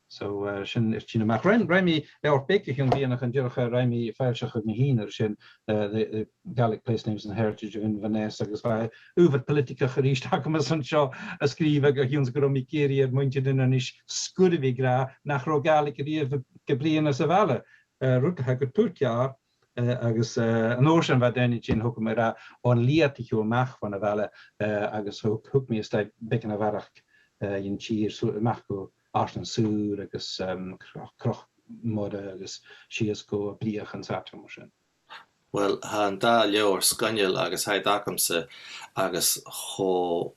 So, eh, sin air tighinn a-mach. Rinn, rinn mi leabhar beag o chionn bhliadhnaichean dìreach, eh, rinn mi foillseachadh mi fhìn air sin, eh, the, the Gaelic Place Names and Heritage of Inverness, agus bha adhbhar poilitigeach a-rithist agam airson seo a sgrìobhadh, a chionn 's gun robh mi ag iarraidh air muinntir Inbhir Nis sgur a bhith ag ràdh nach robh Gàidhlig a-riamh ga bruidhinn anns a' bhaile, eh, rud a tha gu tur ceàrr, eh, agus, eh, an uair sin bha daoine a' tighinn thugam a ràdh, o, an leugh tu a-mach bhon a' bhaile, eh, agus thug, thug mi a-steach beagan a bharrachd, eh, dhen tìr, so, a-mach gu Àird nan Sùir agus, em, Cro-, Cnoc Moire agus sìos gu Bliadhna 's àiteachan mar sin. Uill, tha an dà leabhar sgoinneil agus tha iad agamsa agus cho,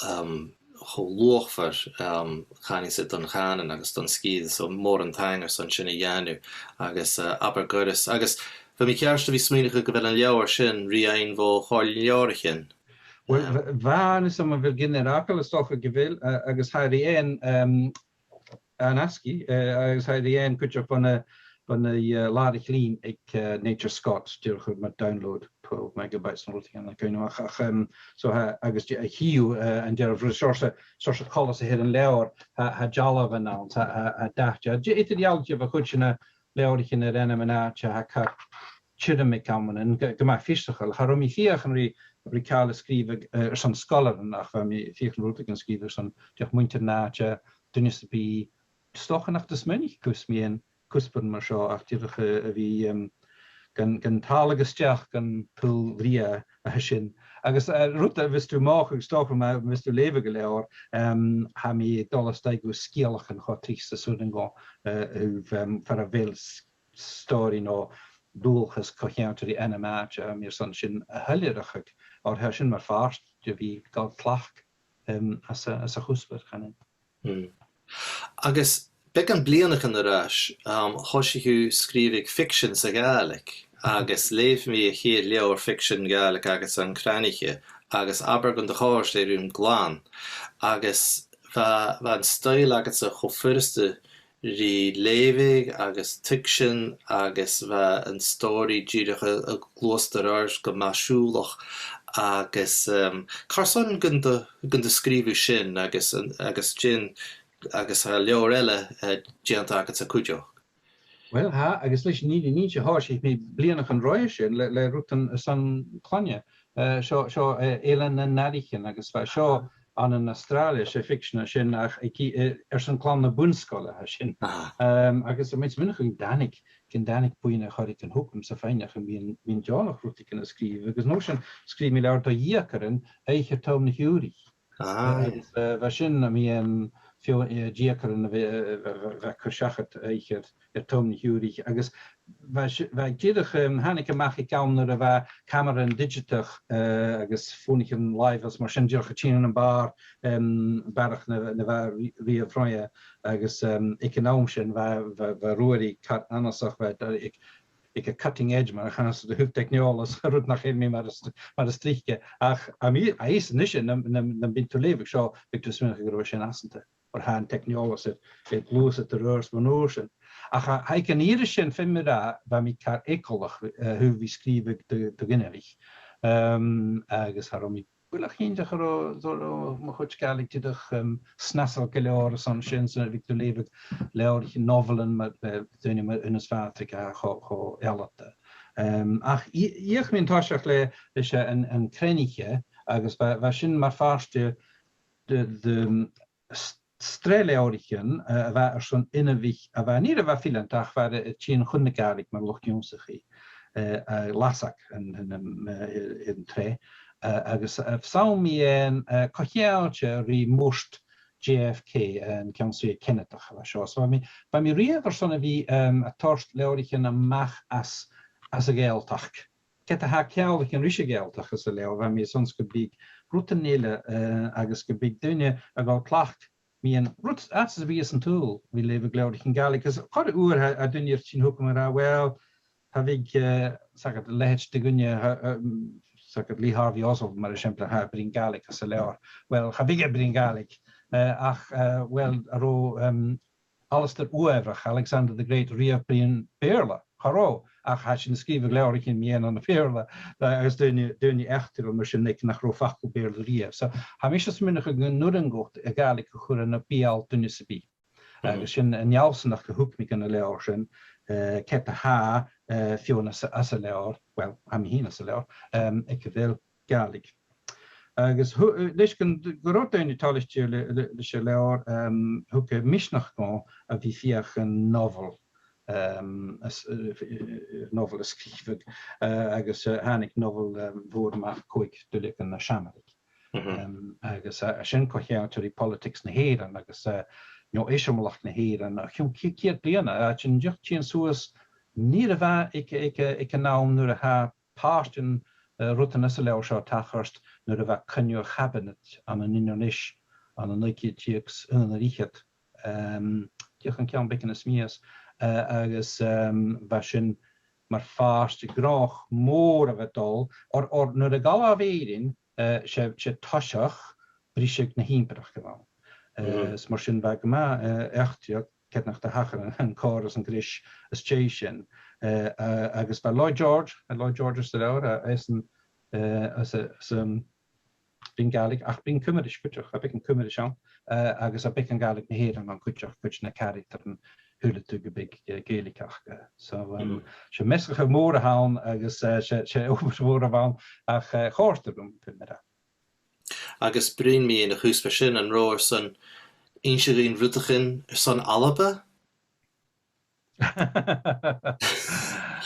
em, cho luachmhor, em, chanainn-sa, don chànan agus don sgìre, so mòran taing airson sin a dhèanamh agus, eh, abair goireas. Agus bha mi ceart a bhith a' smaoineachadh gu bheil an leabhar sin ri fhaighinn bho Chomhairle nan Leabhraichean. Uill, em, bha, bha, chan eil fhios agam a bheil gin air fhàgail, is dòcha gu bheil, eh, agus tha e ri fhaighinn, em, an-asgaidh, eh, agus tha e ri fhaighinn cuideachd bhon a', bhon a', eh, làrach-lìn aig, eh, Nature Scot, dìreach mar download, twelve megabytes no rudeigin mar sin, ach, ach, em, so tha, agus de-, a chì thu, eh, an dearbh seòrsa, seòrsa coltas a th' air an leabhar, tha, tha dealbhan ann, tha, tha, tha dath, de-, eadar-dhealaichte bho chuid de na leabhraichean air ainmean-àite, tha car tioram aig amannan, gu, gu math fiosrachail. Cha robh mi a' feuchainn ri, ri càil a sgrìobhadh, eh, airson sgoilearan, ach bha mi a' feuchainn rudeigin a sgrìobhadh airson dìreach muinntir an àite, duine sam bith, 's dòcha nach do smaoinicheadh tu mun cuspairean mar seo, ach dìreach, eh, a bhith, em, gan, gan tàladh a-steach dhan t-saoghal bhrèagha a tha sin. Agus, eh, rud a bhios tu mothachadh, 's dòcha, ma, ma bhios tu a' leughadh an leabhair, em, tha mi a' dol a-steach gu sgeulachdan cho tric 's as urrainn dhomh, eh, a thaobh, em, far a bheil s-, stòiridh no dualchas co-cheangailte ri ainm-àite, tha mi airson sin a shoilleireachadh, oir tha sin mar phàirt de bhith a' gabhail tlachd, em, às a', às a' chuspair, chanainn. Hmm. Agus beagan bhliadhnaichean air ais, um, thòisich thu a' sgrìobhadh ficsean sa Ghàidhlig, agus leugh mi a' chiad leabhar ficsean Gàidhlig agad, An Crannaiche, agus abair gun do chòrd e rium glan, agus bha, bha an stoidhle agadsa cho furasta ri leughadh agus tuigsinn, agus bha an stòiridh dìreach a', a' gluasad air adhart gu math siùbhlach, agus, um, carson gun do, gun do sgrìobh thu sin agus an, agus dèan, agus tha leabhar eile, eh, dèanta agadsa cuideachd. Uill, tha, agus leis an fhìrinn innse, thòisich mi bliadhnaichean roimhe sin le, le rudan airson cloinne. Eh, seo, seo, eh, Eilean nan Àirighean, agus bha seo, ann an Astràilia, 's e ficsean a tha sin ach aig, eh, airson clann na bun-sgoile a tha sin. Agus tha mi a' smaoineachadh gun tàinig, gun tàinig buidheann air choreigin thugam-sa fhèin ach bha mi, bha mi deònach rudeigin a sgrìobhadh, agus an uair sin sgrìobh mi leabhar do dheugairean, Oidhche air Tom na h-Iùraich. Agus, eh, bha sin, a' mhiann, feadhainn, eh, deugairean a bha, eh, bha, bha, bha cur seachad oidhche air, air Tom na h-Iùraich, agus bha si-, bha dìreach, em, thàinig a-mach aig àm nuair a bha camarathan didseatach, eh, agus fònaichean-làimhe is mar sin dìreach a' tighinn am bàrr, em, barrachd na, na bha ri-, riamh roimhe, agus, em, aig an àm sin bha, bha, bha Ruairidh car annasach, bha, aig, aig a' cutting edge, mar a chanas iad, a thaobh teicneòlas, rud nach eil mi mar as, mar as trice. Ach, a-nis, a-nis, a-nis, nam, nam, nam biodh tu a' leughadh seo, bhiodh tu a' smaoineachadh gun robh sin fhasanta, oir tha an teicneòlas air, air gluasad air adhart bhon uair sin. Ach a, aig an ìre sin, feumaidh mi ràdh, bha mi car eagalach, eh, a thaobh a bhith a' sgrìobhadh do, do dh'inbhich. Em, agus cha robh mi buileach cinnteach an robh, an robh mo chuid Gàidhlig dìreach, em, snasail gu leòr airson sin, 's nuair a bhiodh tu a' leughadh leabhraichean, nobhailean mar, eh, daoine mar Aonghas Phàdraig a tha cho, cho ealanta. Em, ach dh'fh-, dh'fheuch mi an toiseach le, leis an, an Creanaiche, agus bha, bha sin mar phàirt de, de, de, s-, sreath leabhraichean, eh, a bha airson inbhich a bha, an ìre a bha fileanta ach a bha a' tighinn chun na Gàidhlig mar luchd-ionnsachaidh, eh, eh, Lasag an, an, an, eh, an t-sreath. Eh, agus, eh, 's ann mu dheidhinn, eh, co-cheangailte ri murt J F K, eh, an ceann-suidhe Ceanadach a bha seo. So bha mi, bha mi riamh airson a bhith, em, a' toirt leabhraichean a-mach às, às a' Ghàidhealtachd. Ged a tha ceangal aig an, ris a' Ghàidhealtachd anns an leabhar, bha mi airson 's gum biodh rudan eile, eh, agus gum biodh daoine a' dol a chleachdadh mu dheidhinn rud, àite sam bith san t-saoghal, a bhith a' leughadh leabhraichean Gàidhlig. Agus corra uair tha, tha daoine air tighinn thugam a ràdh, well, cha bhiodh, eh, 's aithne dhut, leithid de dhuine, tha, eh, mm, 's aithne dhut, Lee Harvey Oswald, mar eisimpleir, tha e a' bruidhinn Gàidhlig anns an leabhar. Well, cha bhiodh e a' bruidhinn Gàidhlig. Eh, ach, eh, well, an robh, em, Alasdair Uaibhreach, Alexander the Great, riamh a' bruidhinn Beurla? Cha robh, ach tha sinn a' sgrìobhadh leabhraichean mu dheidhinn anns a' Bheurla, eh, agus daoine, daoine eachdraidheil mar sin aig nach robh facal Beurla riamh. So, tha mise a' smaoineachadh gun urrainn dhut a' Ghàidhlig a chur ann am beul duine sam bith. Agus sin an fheallsanachd a thug mi dhan an leabhar sin, eh, ged a tha, eh, feadhainn às, às an leabhar, well, tha mi fhìn às an leabhar, em, aig a bheil Gàidhlig. Agus thu-, eh, leis gun, gun robh daoine toilichte le, le, leis an leabhar, em, thug e misneachd dhomh a bhith a' feuchainn nobhail, em, as-, eh, eh, nobhail a sgrìobhadh, eh, agus, eh, thàinig nobhail, em, mhòr a-mach, Còig Duilleagan na Seamraig. Em, agus, eh, sin co-cheangailte ri politics na h-Èireann agus, eh, neo-eisimeileachd na h-Èireann o chionn ce-, ceud bliadhna, eh, sin dìreach a' tighinn suas, an ìre a bha aig, aig, aig an àm nuair a tha pàirt de, eh, rudan anns an leabhar seo a' tachairt nuair a bha coinneamh a' chaibineit ann an Inbhir Nis ann an naoi ceud deug 's aon air fhichead, em, dìreach an ceann beagan as mhiosa, eh, agus, em, bha sin mar phàirt de ghnothach mòr a bha a' dol, oir, oir nuair a dh'fhalbh Èirinn, eh, 's e, 's e toiseach briseadh na h-ìmpireachd a bh' ann. Eh, is mar sin bha e gu math, eh, eachdraidheil, ged nach do thachair an, an còrr is an greis às dèidh sin. Eh, eh, agus bha Lloyd George, eh, Lloyd George anns an leabhar, eh, esan, eh, anns a', anns a', um, bruidhinn Gàidhlig, ach bruidhinn Cuimris cuideachd, tha beagan Cuimris ann, eh, agus tha beagan Gàidhlig na h-Èireann ann cuideachd, cuid de na caractaran, shaoileadh tu gum biodh, eh, Gaeiligeach aca. So, um, 's e measgachadh mòr a th' ann agus, eh, 's e, 's e obair mhòr a bh' ann, ach, eh, chòrd e rium, feumaidh mi ràdh. Agus bruidhinn mu dheidhinn a' chuspair sin, an robh thu airson innse dhuinn rudeigin airson Alba?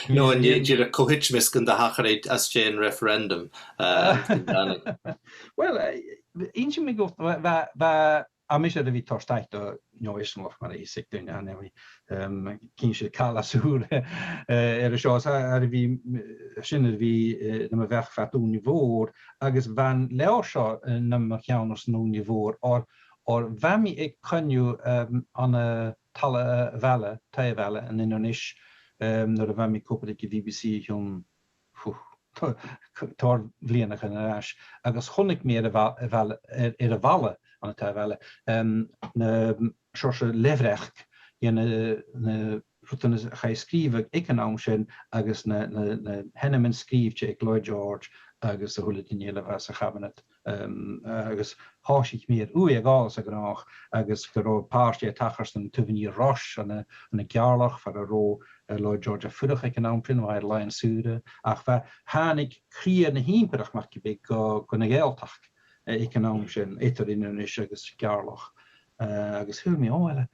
No an e dìreach co-thidsear measg an do thachair às dèidh an referendum, eh, an t-seachdain? Well, eh, innsidh mi dhut, bha, bha, bha, tha mise air a bhith toirt taic do neo-eisimeileachd mar a tha fios aig daoine, chan eil mi, em, cinnteach càil as ùr, eh, air a seo, 's air a bhith, eh, sin air a bhith, eh, nam bheachd fad ùine mhòr, agus bha an leabhar seo, eh, nam cheann airson ùine mhòr, oir, oir bha mi aig coinneamh, em, ann an talla a' bhaile, taigh a' bhaile, ann an Inbhir Nis, em, nuair a bha mi ag obair aig a' B B C o chionn, phew, to-, tòrr bhliadhnaichean air ais, agus chunnaic mi air a' bha-, a' bhaile, air, air a' bhaile ann an taigh a' bhaile, em, na, seòrsa lethbhreac dhe na, na rudan a chaidh a sgrìobhadh aig an àm sin agus na, na, na h-ainmean sgrìobhte aig Lloyd George agus a h-uile duine eile a bha sa chabinet. Em, agus thòisich mi air ùidh a ghabhail sa ghnothach agus gun robh pàirt dheth a' tachairt ann an taobh an iar Rois, ann an, ann an Geàrrloch, far an robh, eh, Lloyd George a' fuireach aig an àm sin, bha e air làithean-saora, ach bha, thàinig cridhe na h-ìmpireachd mar gum biodh gu, gu na Gàidhealtachd, aig an àm sin, eadar Inbhir Nis agus Geàrrloch. Eh, agus thuirt mi, o, well,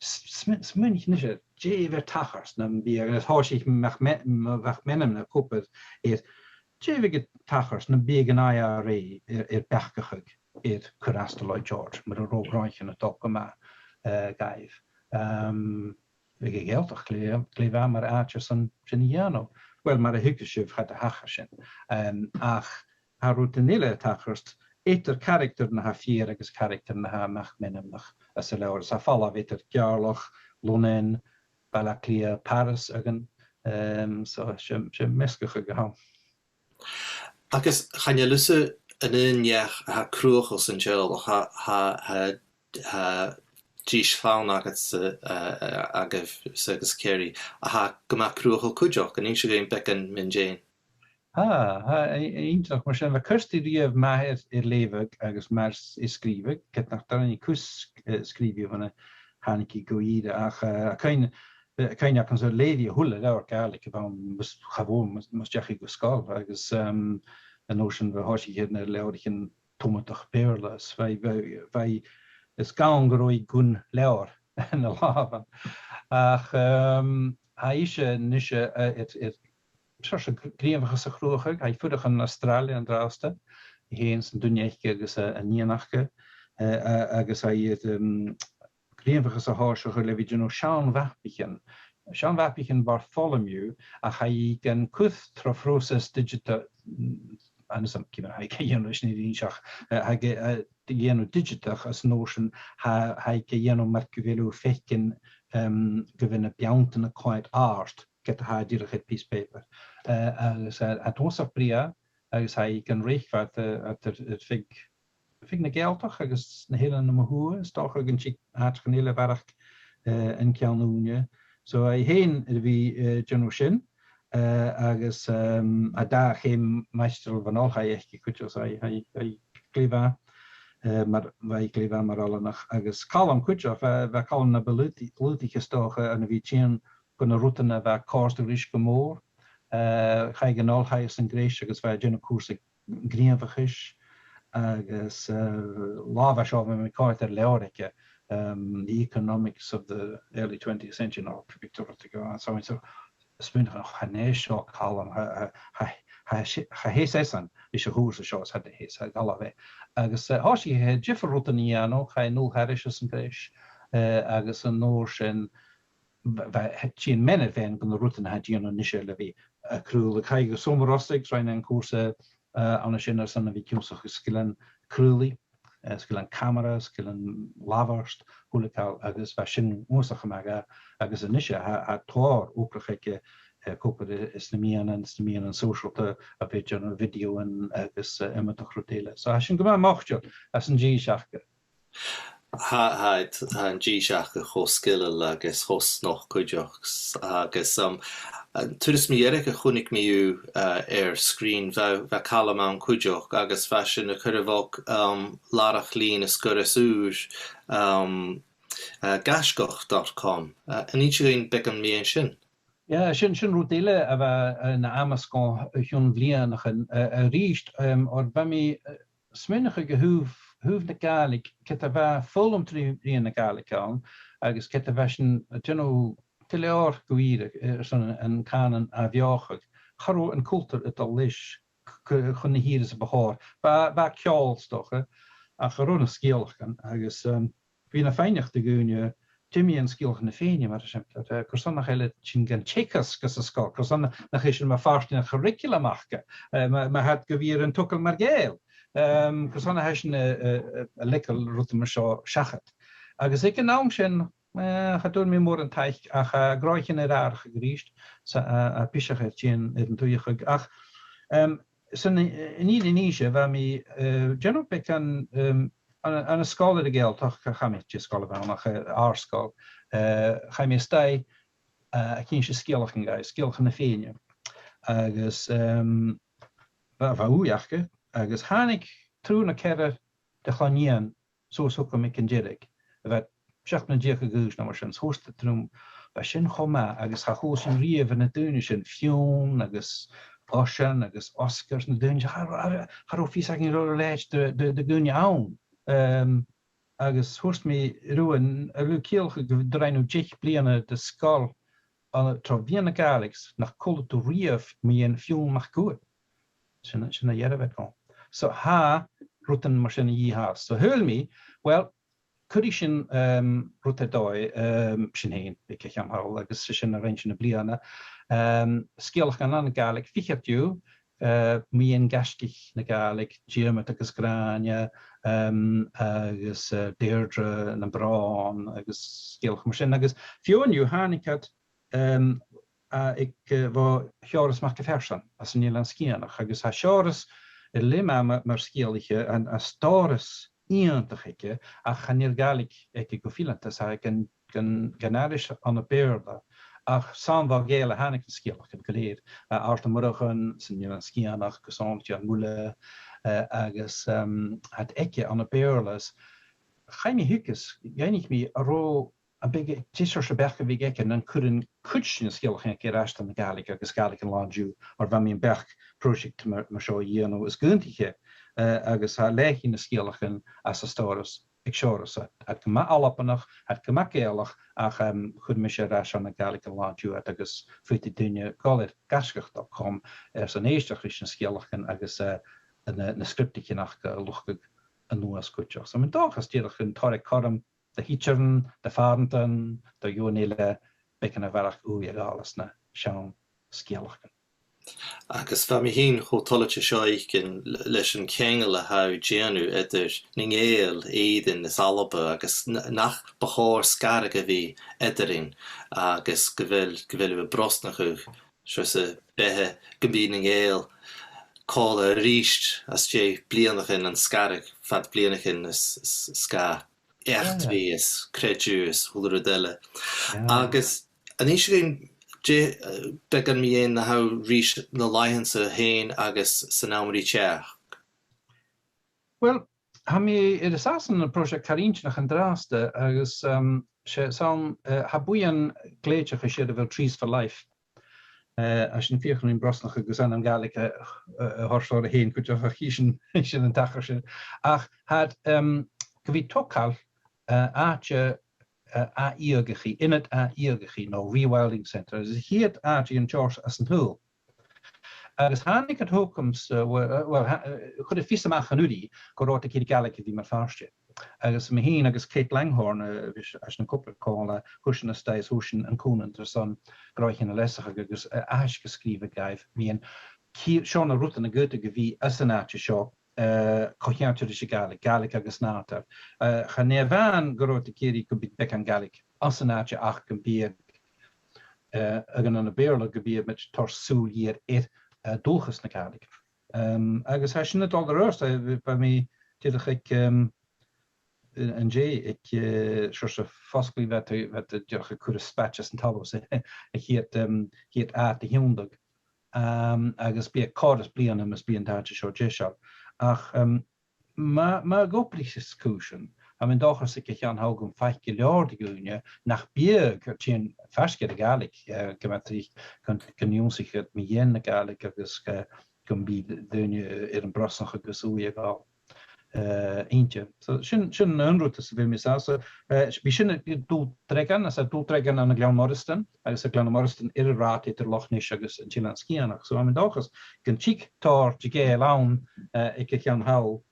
sm- smaoinich a-nis air dè bhiodh a' tachairt nam biodh, agus thòisich MacMe- MacMenamin a' cur air, dè bhiodh a' tachairt nam biodh an I R A air, air beachdachadh air cur às do Lloyd George, mura robh gnothaichean a' dol gu math, eh, dhaibh. Em, bhiodh e a' Ghàidhealtachd glè, glè mhath mar àite airson sin a dhèanamh. Well, mar a thuigeas sibh, cha do thachair sin. Em, ach tha rudan eile a' tachairt eadar caractar na tha fìor agus caractar na tha mach-meanmnach anns an leabhar. Tha falbh eadar Geàrrloch, Lunnainn, Baile Àtha Cliath, Paris againn, em, so 's e, 's e measgachadh a th' ann. Agus chan eil thusa an aon neach a tha cruthachail san teaghlach, tha, tha, tha, tha dithis chlann agadsa, eh, eh, agaibh-se agus Kerry, a tha gu math cruthachail cuideachd, an innis thu dhuinn beagan mun deidhinn? Tha, tha, i- i- iontach mar sin. Bha Kirsty riamh math air, air leughadh agus mar s- air sgrìobhadh, ged nach do rinn i cus, eh, sgrìobhaidh bhon a thàinig i gu ìre, ach, eh, tha cuimhn- eh, cuimhne agam-sa leugh i a h-uile leabhar Gàidhlig a bh' ann, mus, cha mhòr, mus, mus deach i gu sgoil, agus, em, an uair sin bha, thòisich i air na leabhraichean tomadach Beurla, is bha, bha, bha, is gann gun robh i gun leabhar na làmhan. Ach, em, tha ise a-nis, eh, air, air seòrsa gr- gnìomhachas a chruthachadh, tha i a' fuireach ann an Astràilia an-dràsta, i fhèin 's an duine aice agus, eh, an nighean aca, eh, eh, agus tha i air, em, gnìomhachas a thòiseachadh le bhith a' dèanamh seann mhapaichean. Seann mhapaichean Bartholomew, ach tha i gan cur tro phròiseas digiteach, mm, chan eil fhios agam ciamar a tha i ga dhèanamh, is nì dhèanamh seach, eh, tha i ga, eh, ga dhèanamh digiteach, is an uair sin tha, tha i ga dhèanamh mar gu bheil thu a' faicinn, em, gu bheil na beanntan a' coimhead àrd, ged a tha e dìreach air pìos pàipear. Eh, agus, eh, tha e uabhasach brèagha, agus tha i gan reic fad, eh, fad air, air feadh, feadh na Gàidhealtachd agus na h-Eileanan mu thuath, is dòcha gun tig àiteachan eile a bharrachd, eh, an ceann ùine. So, tha i fhèin air a bhith, eh, a' dèanamh sin, eh, agus, em, tha dà cheum maighstireil bhon oilthigh aice cuideachd, so tha i, tha i, tha i glè mhath, eh, mar, bha i glè mhath mar oileanach. Agus Calum cuideachd, bha, bha Calum na bu lùd-, lùdaich, is dòcha, ann a bhith a' tighinn gu na rudan a bha a' còrdadh ris gu mòr. Eh, chaidh e dhan oilthigh san Greis agus bha e a' dèanamh cùrsa gnìomhachais agus, eh, latha bha seo bha mi a' coimhead air leabhar aige, um, The Economics of the Early Twentieth Century, no, pictiúr a bha ann, so, so, smaoinich mi, chan e seo Calum, tha, tha, tha, tha, tha fhios esan ris a' chùrsa seo, is tha fhios aig Calum e. Agus, eh, thòisich e diofar rudan a dhèanamh, chaidh e a-null thairis san Greis, eh, agus an uair sin, bha, bha, tha, tha e a' tighinn mean air mhean gu na rudan a tha e a' dèanamh a-nise le bhith, eh, a' craoladh. Chaidh e gu Sabhal Mòr Ostaig, rinn e an cùrsa, eh, ann an sin airson a bhith ag ionnsachadh sgilean craolaidh, eh, sgilean camara, sgilean labhairt, a h-uile càil, agus bha sin uabhasach math dha, agus a-nise tha, tha tòrr obrach aige, eh, a' còcaireachd anns na meadhanan, anns na meadhanan sòisealta, a bhith a' dèanamh bhidiothan agus, eh, iomadach rud eile. So tha sin gu math moiteil anns an dithis aca. Tha, tha, tha an dithis aca cho sgileil agus cho snog cuideachd, agus, um, an turas mu dheireadh a chunnaic mi thu, uh, air sgrìn, bha, bha Calum ann cuideachd, agus bha sinn a' cur air bhog, um, làrach-lìn as goireas ùr, um, uh, gaisgeach dot com. Uh, an innis thu dhuinn beagan mu dheidhinn sin? Yeah, sin, sin rud eile a bha, uh, na amas dhomh o chionn bhliadhnaichean, uh, a-rithist, um, oir bha mi, uh, smaoineachadh a thaobh, thaobh na Gàidhlig, ged a bha foghlam tro mheadhan na Gàidhlig ann, agus ged a bha sinn a' dèanamh gu leòr gu ìre, eh, airson an, an cànan ath-bheothachadh, cha robh an cultar a' dol leis c-, c-, chun na h-ìre 's a bu chòir. Bha, bha ceòl, 's dòcha, ach cha robh na sgeulachdan, agus, um, bha mi a' faighneachd do dhaoine, dè mu dheidhinn sgeulachdan na Fèinne, mar eisimpleir, eh, carson nach eil iad sin gan teagasg anns an sgoil, carson nach eil sin mar phàirt den churraicealam aca, eh, ma, ma tha iad gu bhith air an togail mar Ghàidheil. Em, carson a tha sinn, eh, eh, eh, a' leigeil rudan mar seo seachad. Agus aig an àm sin, eh, cha d' fhuair mi mòran taic, ach, eh, gnothaichean air atharrachadh a-rithist, 's a, a, a' piseach air tighinn air an t-suidheachadh. Ach, em, san, eh, an Ìle Nìse, bha mi, eh, dèanamh beagan, em, ann, ann an sgoil air a' Ghàidhealtachd, cha, chan eil mi cinnteach dè an sgoil a bh' ann, ach, eh, àrd-sgoil, eh, chaidh mi a-staigh, eh, ag innse sgeulachdan dhaibh, sgeulachdan na Fèinne. Agus, em, bha, bha ùidh aca, agus thàinig triùir no ceathrar de chlann-nighean suas thugam aig an deireadh, a bha seachd no deich a dh'aois no mar sin, 's thuirt iad rium, bha sin cho math, agus cha chuala sinn riamh na daoine sin, Fionn agus Oisean agus Oscar 's na daoine, cha, cha, cha robh fios againn ro leithid de, de, de dhaoine ann. Um, agus thuirt mi riutha, a bheil thu a' ciallachadh gu bheil, do rinn thu deich bliadhna de sgoil ann an, tro mheadhan na Gàidhlig, nach cuala tu riamh mu dheidhinn Fionn MacCumhail? Sin, sin a dhearbh iad dhomh. So tha rudan mar sin a dhìth fhathast. So shaoil mi, well, cuiridh sinn, um, rud air dòigh, um, sinn fhèin aig a' cheann thall, agus 's e sin a rinn sinn am-bliadhna. Um, sgeulachdan ann an Gàidhlig, fichead dhiubh, uh, mu dheidhinn gaisgich na Gàidhlig, Diarmad agus Gràinne, um, agus, uh, Deirdre nam Bròn, agus sgeulachdan mar sin. Agus fiù 's an-diugh thàinig iad, um, a, aig, uh, bho Sheòras Mac a' Phearsain às an Eilean Sgitheanach, agus tha Seòras air leth math mar, mar sgeulaiche, an, an stòras iongantach aige, ach chan eil Gàidhlig aige gu fileanta, 's e gun, gun, gun aithris ann am Beurla. Ach 's ann bho Ghàidheal a thàinig na sgeulachdan gu lèir, uh, Àrd na Murchan, san Eilean Sgitheanach, gu sònraichte, an Muile, uh, agus, um, tha iad aige ann am Beurla. Is chaidh mi thuige is dh'fhaighnich mi an robh, am biodh, dè seòrsa beachd a bhiodh aige nan cuireadh cuid de na sgeulachdan aige air ais dhan Ghàidhlig agus Gàidhlig an latha an-diugh, oir bha mi am beachd pròiseact mar, mar seo a dhèanamh is gun teagamh, uh, agus tha leth-cheud de na sgeulachdan às an stòras aig Seòras, tha iad gu math Albannach, tha iad gu math Gàidhealach, ach, um, chuir mise air ais ann an Gàidhlig an latha an-diugh iad agus faodaidh daoine a dhol air gaisgeach dot com airson èisteachd ris na sgeulachdan agus, uh, na, na sgriobtaichean aca a' luchdachadh a-nuas cuideachd. So, tha mi an dòchas dìreach gun toir e cothrom do thidsearan, do phàrantan, do dhaoine eile, beagan a bharrachd ùidh a ghabhail anns na seann sgeulachdan. Agus bha mi fhìn cho toilichte seo fhaicinn le-, leis a' cheangal a tha thu a' dèanamh eadar nan Gàidheal Èireann is Alba agus n-, nach bu chòir sgaradh a bhith eadarainn agus gu bheil, gu bheil thu a' brosnachadh seòrsa beatha gum bi nan Gàidheil còmhla a-rithist às dèidh bliadhnaichean an sgaradh fad bhliadhnaichean is, is, is sgàth eachdraidh is creideamh is a h-uile rud eile. Agus an innis thu dhuinn dè, eh, beagan mu dheidhinn na tha thu ris na làithean-sa fhèin agus san àm ri teachd? Well, tha mi air an sàs ann am pròiseact car inntinneach an-dràsta agus, um, 's e, 's ann, eh, tha buidheann glèidhteachais air a bheil Trees for Life. Eh, tha sin fìor chruinn, brosnachadh gus ainm Gàidhlig a, a, a thoirt oirre fhèin cuideachd, ach chì sinn, sin an taca sin. Ach tha iad, um, gu bhith a' togail, eh, àite, eh, ath-fhiadhachaidh, ionad ath-fhiadhachaidh no rewilding centre, is a' chiad àite dhen t-seòrsa san t-saoghal. Agus thàinig iad thugamsa, eh, well, eh, well, tha, eh, chuir e fios a-mach an-uiridh gun robh iad ag iarraidh Gàidhlig a bhith mar phàirt dheth. Agus mi fhìn agus Kate Langhorne, eh, a bha sinn, a bha sinn an còmhla còmhla, chuir sinn a-steach is fhuair sinn an cùmhnant airson gnothaichean a leasachadh agus, eh, aithisg a sgrìobhadh dhaibh mu dheidhinn cia-, seo na rudan a dh'fhaodadh a bhith anns an àite seo, eh, co-cheangailte ris a' Ghàidhlig, Gàidhlig agus nàdar. Eh, chan e a-mhàin gun robh iad ag iarraidh gum biodh beagan Gàidhlig anns an àite ach gum biodh, eh, aig an, ann am Beurla gum biodh iad a' toirt sùil gheur air, eh, dualchas na Gàidhlig. Um, agus tha sin a' dol air adhart, eh, bha mi dìreach aig, um, an-dè aig, eh, seòrsa fosgladh, bha iad, bha iad dìreach a' cur a' spaid anns an talamh 's a, a' chiad, um, chiad àite a thionndadh. Um, agus bidh e còrr is bliadhna mus bi an t-àite seo deiseil. Ach, um, ma, ma dh'obraicheas cùisean, tha mi an dòchas aig a' cheann thall gum faic gu leòr de dhaoine nach biodh a' tighinn faisg air a' Ghàidhlig, eh, gu math tric gun, gun ionnsaich iad mu dheidhinn na Gàidhlig agus, eh, gum bi daoine, eh, air am brosnachadh agus ùidh a ghabhail, eh, innte. So sin, sin an aon rud às a bheil mi an sàs. So, eh, bidh sinn a' dol a dh'fhreagairt, às a' dol a dh'fhreagairt ann an Gleann Moireasdan, agus tha Gleann Moireasdan air an rathad eadar Loch Nis agus an t-Eilean Sgitheanach. So tha mi an dòchas gun tig tòrr de Ghàidheil ann, eh, aig a' cheann thall.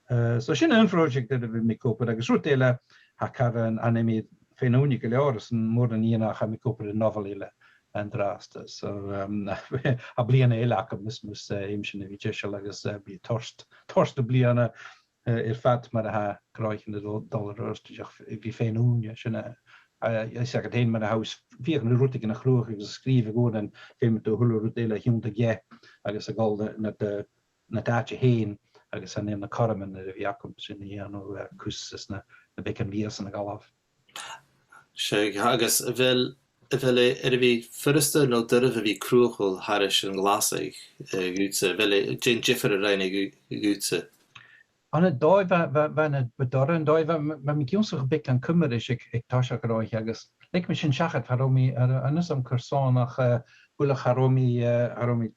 Eh, so sin an pròiseact air a bheil mi ag obair, agus rud eile, tha car an, an ainm fèin-ùine gu leòr, is an mòran a dh'fheumas, tha mi ag obair air nobhail eile an-dràsta. So, um, tha bliadhna eile agam, is mus, eh, fheum sin a bhith deiseil agus, eh, bidh e a' toirt, toirt am bliadhna, eh, air fad mar a tha gnothaichean a' dol, dol air adhart, bidh fèin-ùine sin, eh, eh, is agad fhèin mar a tha thu a' feuchainn ri rudeigin a chruthachadh agus a sgrìobhadh uaireannan, feumaidh tu a h-uile rud eile a thionndadh dheth agus a dhol na, na, na, nad àite fhèin agus chan eil na cothroman air a bhith agam sin a dhèanamh, eh, cus is na, na beagan mhìosan a dh'fhalbh. Seadh, agus a bheil, a bheil e air a bhith furasta no doirbh a bhith cruthachail thairis air an glasadh, eh, dhutsa? A bheil e, dè an diofar a rinn e dhu-, dhutsa? Ann an dòigh, bha, bha, bha na, bha doras ann an dòigh, bha, bha mi ag ionnsachadh beagan Cuimris aig, aig toiseach a' ghnothaich agus leig mi sin seachad, cha robh mi, a, a, a-nis an cur sònraichte, eh, uile, cha robh mi, eh, cha robh mi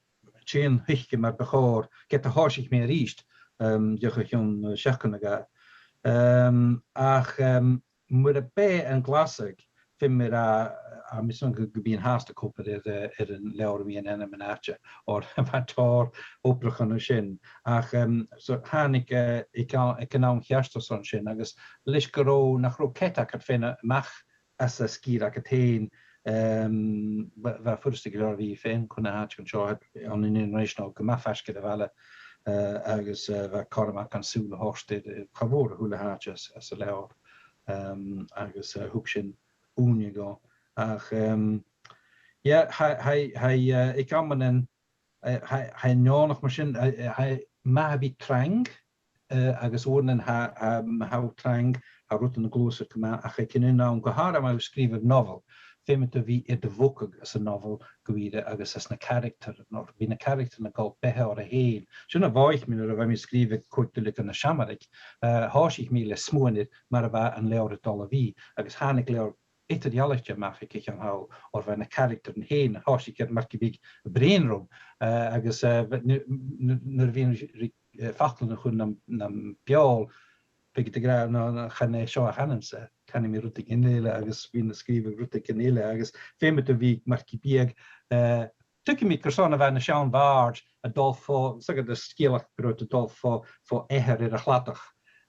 tighinn thuice mar bu chòir, ged a thòisich mi a-rithist, um, deich air fhichead seachdain ago. Um, ach, um, mura b' e an Glaschu, feumaidh mi ràdh, a, a, tha mi a' smaoineachadh gum, gum bithinn fhathast ag obair air, eh, air an leabhar a bh' ann an Ainmean Àite, oir bha tòrr obrach ann an sin. Ach, um, so thàinig, eh, aig a-, aig an àm cheart airson sin, agus leis gun robh, nach robh cead agad faighinn a-mach às an sgìre agad fhèin, um, bha, bha e furasta gu leòr a bhith faighinn chun na h-àite an seo, ann an Inbhir Nis no gu math faisg air a' bhaile, eh, agus, eh, bha cothrom agam sùil a thoirt air, eh, cha mhòr a h-uile h-àite às, às an leabhar. Um, agus, eh, thug sin ùine dhomh. Ach, um, yeah, tha, tha, tha, eh, aig amannan, eh, tha, tha e neònach mar sin, eh, eh, tha e math a bhith trang, eh, agus uaireannan tha, tha, ma tha thu trang, tha rudan a' gluasad gu math, ach aig an aon àm, gu h-àraidh ma tha thu a' sgrìobhadh nobhail, feumaidh tu a bhith air do bhogadh anns an nobhail gu ìre agus anns na caractaran, oir bidh na caractaran a' gabhail beatha orra fhèin. Sin a bha mi nuair a bha mi a' sgrìobhadh Còig Duilleagan na Seamraig, eh, thòisich mi le smuain air mar a bha an leabhar a' dol a bhith, agus thàinig leabhar eadar-dhealaichte a-mach aig a' cheann thall, oir bha na caractaran fhèin, thòisich iad mar gum biodh a' bruidhinn rium, eh, agus, eh, bha, nu-, nu-, nuair a bhithinn ri, ri, eh, faclan a chur nam, nam beul, bhiodh iad ag ràdh, no, no, chan e seo a chanainn-sa, canaidh mi rudeigin eile, agus bhithinn a' sgrìobhadh rudeigin eile, agus feumaidh tu a bhith mar gum biodh, eh, tuigidh mi carson a bha na seann bhàird a' dol fo, 's aca an sgeulachd gun robh iad a' dol fo, fo eathar air a' chladach,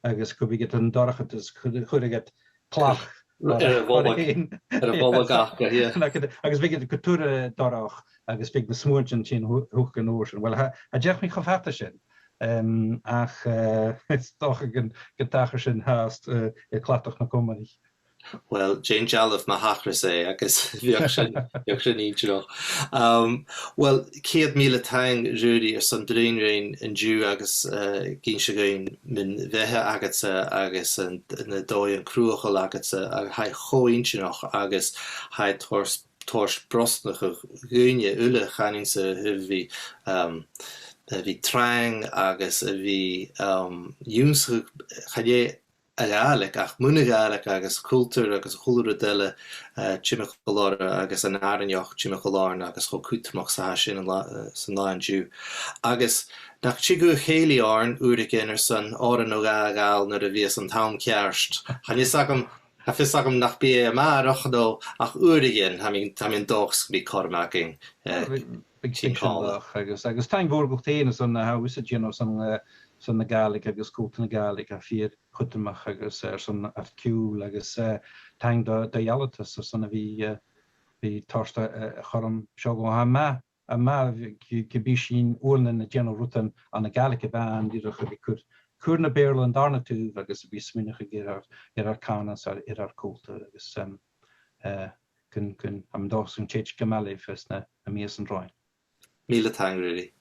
agus gum biodh iad an dorchadas, chuir, chuireadh iad clach air a' bholg, air a' bholg aca, yeah. Agus, agus bhiodh iad gu tur dorch, agus bhiodh na smuaintean sin thu-, thuca an uair sin. Well, tha, tha, dh'fheuch mi cho fada sin, um, ach, eh, is dòcha gun, gun tachair sin fhathast, eh, air cladach na Comraich. Well, dèan dealbh ma thachras e, agus bhiodh sin, bhiodh sin inntinneach. Um, well, ceud mìle taing, Ruairidh, airson bruidhinn rinn an-diugh agus, eh, ag innse dhuinn mun bheatha agadsa agus an, na dòighean cruthachail agadsa, a tha e cho inntinneach agus tha e a' toirt, toirt brosnachadh dhuinne uile, chanainn-sa, a bhith, um, a bhith trang agus a bhith, um, ionnsachadh, chan e a' Ghàidhlig, ach mun a' Ghàidhlig agus cultar agus a h-uile rud eile, eh, timcheall oirnn agus an àrainneachd timcheall oirnn agus cho cudromach 's a tha sin an là-, eh, san là an-diugh. Agus nach tig thu a chèilidh oirnn uaireigin airson òran no dhà a ghabhail nuair a bhios an t-àm ceart. Chan eil fhios agam, chan eil fhios agam nach bi e a-màireach no ach uaireigin, tha mi, tha mi an dòchas gum bi cothrom againn, eh, Bidh, bidh sin còmhla. Agus, agus taing mhòr dhut fhèin airson na tha thusa a' dèanamh airson, eh, airson na Gàidhlig agus cultar na Gàidhlig, tha e fìor chudromach agus, eh, airson ar ciùil agus, eh, taing do, do Gheallatas airson a bhith, eh, bhith toirt, eh, a' chothrom seo dhomh. Tha e math, tha e math gu, gum bi sinn uaireannan a' dèanamh rudan ann an Gàidhlig a-mhàin, dìreach a bhith cur, cur na Beurla an dàrna taobh agus a bhith a' smaoineachadh air ar, air ar cànan 's air, air ar cultar agus, em, eh, gun, gun, tha mi an dòchas gun tèid gu math leibh anns na, na mìosan romhainn. Mìle taing, Ruairidh.